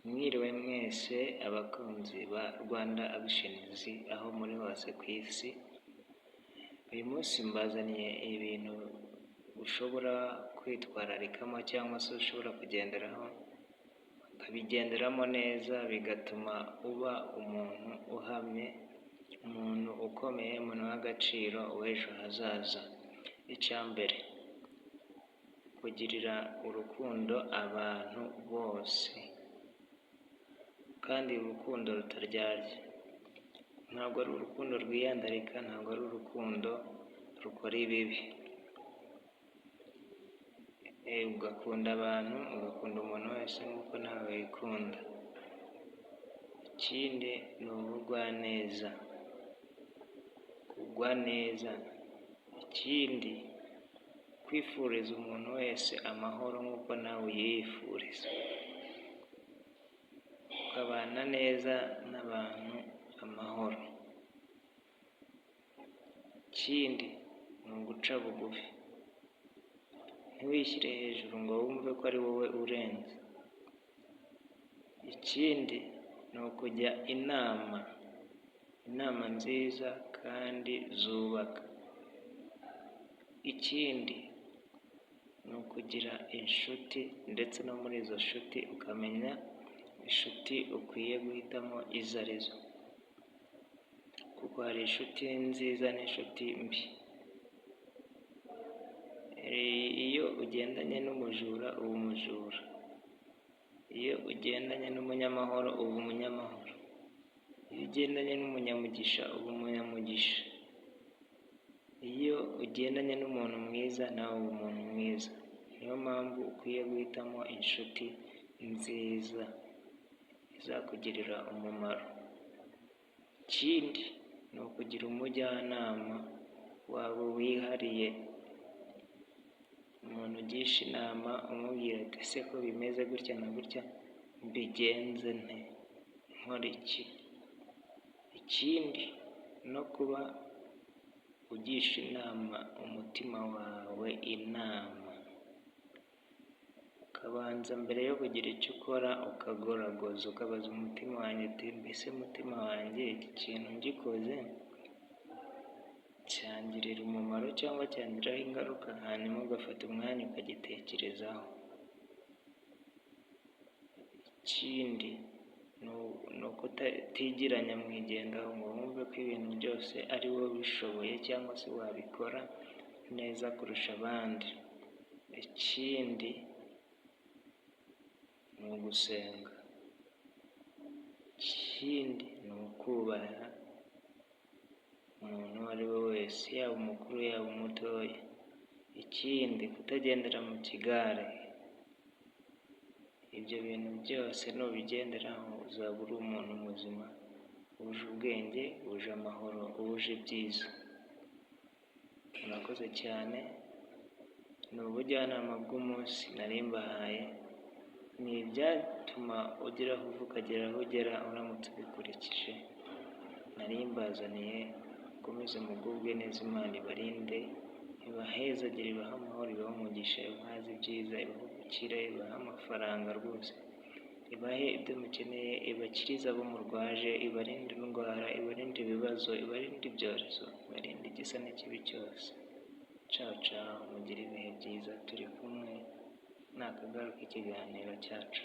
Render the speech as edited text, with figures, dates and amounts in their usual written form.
Mwiriwe mwese abakunzi ba Rwanda Actions aho muri hose ku isi. Uyu munsi mbazaniye ibintu ushobora kwitwararikamo cyangwa se ushobora kugenderaho, ukabigenderamo neza, bigatuma uba umuntu uhamye, umuntu ukomeye, umuntu w'agaciro w'ejo hazaza. Icya mbere, kugirira urukundo abantu bose kandi urukundo rutaryarya. Ntabwo ari urukundo rwiyandarika, ntabwo ari urukundo rukora ibibi. Ugakunda abantu, ugakunda umuntu wese nk'uko nawe wikunda. Ikindi ni ubugwaneza, kugwa neza. Ikindi, kwifuriza umuntu wese amahoro nk'uko nawe uyiyifuriza. Ukabana neza n'abantu amahoro. Ikindi ni uguca bugufi, ntiwishyire hejuru ngo wumve ko ari wowe urenze. Ikindi ni ukujya inama, inama nziza kandi zubaka. Ikindi ni ukugira inshuti, ndetse no muri izo nshuti ukamenya inshuti ukwiye guhitamo izo arizo, kuko hari inshuti nziza n'inshuti mbi. Iyo ugendanye n'umujura uba umujura, iyo ugendanye n'umunyamahoro uba umunyamahoro, iyo ugendanye n'umunyamugisha uba umunyamugisha, iyo ugendanye n'umuntu mwiza nawe uba umuntu mwiza. Niyo mpamvu ukwiye guhitamo inshuti nziza izakugirira umumaro. Ikindi ni ukugira umujyanama wawe wihariye, umuntu ugisha inama umubwira ati: "Ese ko bimeze gutya na gutya, mbigenze nte? Nkore iki?" Ikindi no kuba ugisha inama umutima wawe inama, ukabanza mbere yo kugira icyo ukora ukagoragoza, ukabaza umutima wanjye uti: "Mbese mutima wanjye, iki kintu ngikoze cyangirira umumaro cyangwa cyangiraho ingaruka?" Hanyuma ugafata umwanya ukagitekerezaho. Ikindi ni ukutigira nyamwigendaho ngo wumve ko ibintu byose ari wowe ubishoboye cyangwa se wabikora neza kurusha abandi. Ikindi ni ugusenga. Ikindi ni ukubaha umuntu uwo ari we wese, yaba umukuru, yaba umutoya. Ikindi, kutagendera mu kigare. Ibyo bintu byose nubigenderaho uzaba uri umuntu muzima, wuje ubwenge, wuje amahoro, wuje ibyiza. Murakoze cyane, ni ubujyanama bw'umunsi nari mbahaye, ni ibyatuma ugira aho uva ukagera aho ugera uramutse ubikurikije. Nari mbazaniye, mukomeze mugubwe neza, Imana ibarinde, ibahezagire, ibahe amahoro, ibahe umugisha, ibahaze ibyiza, ibahe ubukire, ibahe amafaranga rwose, ibahe ibyo mukeneye, ibakirize abo murwaje, ibarinde indwara, ibarinde ibibazo, ibarinde ibyorezo, ibarinde igisa n'ikibi cyose. Ciao ciao, mugire ibihe byiza, turi kumwe, nakagaruka ikiganiro cyacu.